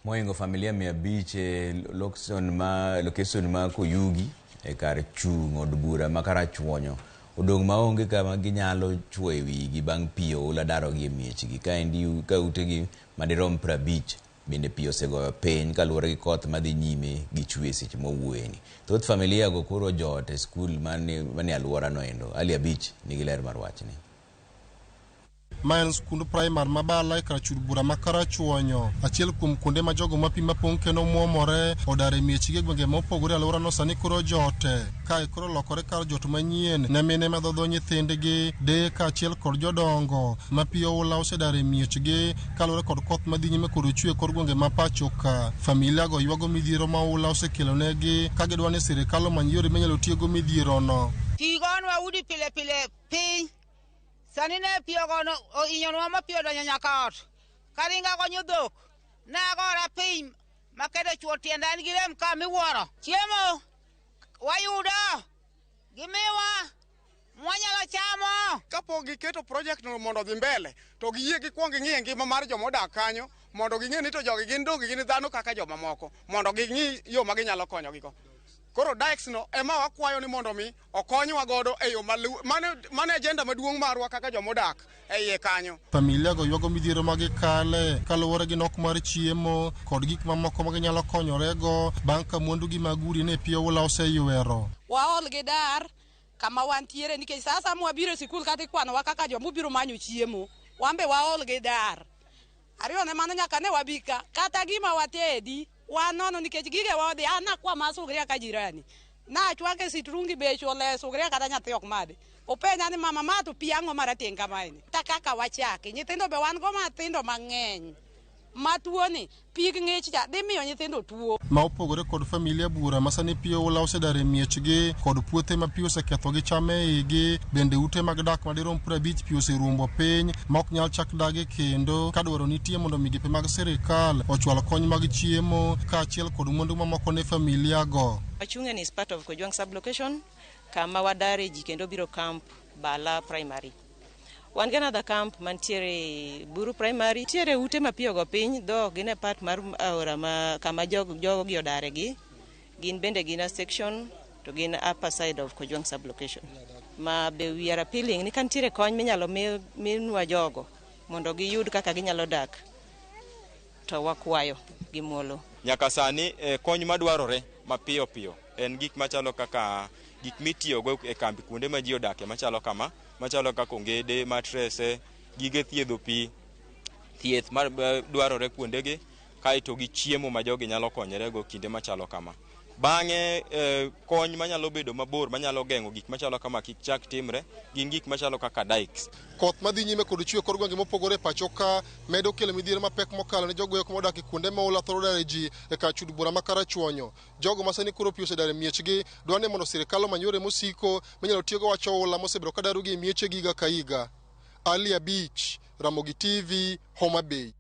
Mohingo familia 500 e lokeson ma Koyugi e kar chung' od bura ma Karachuonyo odong' maonge kama ginyalo chuoye wigi bang' pi oula darogi e miechgi. Kaendi ka utegi madirom 50 bende pi osegoyo piny kaluwore gi koth madhi nyime gi chwe seche mwawuoyeni. Thoth familia go koro ojot e skul manie alworano endo. Ali Abich nigi ler mar wachni. Ma en skund praimar ma Bala e kar chur bura ma Karachuonyo, achiel kuom kuonde ma jogo ma pi mapong' kendo muomore odar e miechgi e gwenge mopogore e alworano sani koro jote. Kae koro olokore kar jot manyien ne mine ma dhodho nyithindgi, deye kaachiel kod jodongo ma pi oula osedar e miechgi kaluwore kod koth madhi nyime kod chwe e kor gwenge ma pacho ka. Familia go ywago midhiero ma oula osekelonegi ka gidwa ni sirikal omany yore minyalo tiego midhierono. Pi gonwa udi pile pile piny. Sani ne pi ogono ohinyonwa ma pi odonjo nyaka ot. Karinga gonyo dhok, ne agora piny makedo chwo tienda an gi rem ka miwuoro. Chiemo wayudo, gimiwa, mwanyalo chamo. Kapok giketo project no mondo odhi mbele, to giyie gikwong ging'iye ngima mar joma odak kanyo mondo ging'e ni to jogi gin donge gin dhano kaka jomamoko, mondo ging'i yo ma ginyalo konyogigo. Koro dikes no ema wakwayo ni mondo mi okonywa godo e yo mano agenda maduong' marwa kaka jomodak e iye kanyo. Familia go ywago midhiero ma gikale kaluwore gi nok mar chiemo kod gik mamoko ma ginyalo konyorego bang' ka mwandugi mag udi ne pi oula oseywero. Waol gi dar kama wantiere nikech sa asaya mwabiro e sikul kata ikwanowa kaka joma obiro manyo chiemo, wan be waol gi dar. Ariyo ne mano nyaka ne wabi ka kata gima watedi wanono nikech gigewa odhi. An nakwa ma sugria ka jirani nachwake sitrungi bech ole sugria kata nyathi ok madhi. Openja ni mama ma to pi ang'o marateng' kamaeni. Kata kaka wachaki nyithindo be wan go matindo mang'eny ma tuoni pig ng'ich cha dhi miyo nyithindo tuo. Ma opogore kod familia bura ma sani pi oula osedar e miechgi kod puothe ma pi oseketho gi cham e igi, bende ute mag dak madirom 50 pi oserumbo piny ma ok nyal chak dagi kendo ka dwaro nitie mondo migepe mag sirikal ochwal kony mag chiemo kaachiel kod mwandu mamoko ne familia go. Wachung'e ni is part of Kojwang sub-location kama wadare ji kendo biro camp Bala Primary. Wan gi another camp mantiere Buru Primary. Nitiere ute ma pi ogo piny, though gin e part mar aora ma kama jogi odare gi. Gin bende gin a section to gin upper side of Kojwang sub-location. Ma be we are appealing ni ka nitiere kony minyalo minwa jogo mondo giyud kaka ginyalo dak to wakwayo gi muolo. Nyaka sani kony madwarore mapiyo piyo en gik machalo kaka gik mitiyogo e kambi kuonde ma ji odake machalo kama, machalo kaka ongede, matrese, gige thiedho pi, thieth madwarore kuondegi, kaeto gi chiemo ma jogi nyalo konyorego kinde machalo kama. Bang'e kony manyalo bedo mabor manyalo geng'o gik machalo kama kik chak timre gin gik machalo kaka dikes. Koth madhi nyime kod chwe kor gwenge mopogore e pacho ka medo kelo midhiero mapek mokalo ne jogo eko modak e kuonde ma oula thoro dare ji e kar chud bura ma Karachuonyo. Jogo ma sani koro pi osedar e miechgi dwa ni mondo sirikal omany yore mosiko minyalo tiyogo wach oula mosebedo ka darogi e miechegi higa ka higa. Ali Abich, Ramogi TV, Homa Bay.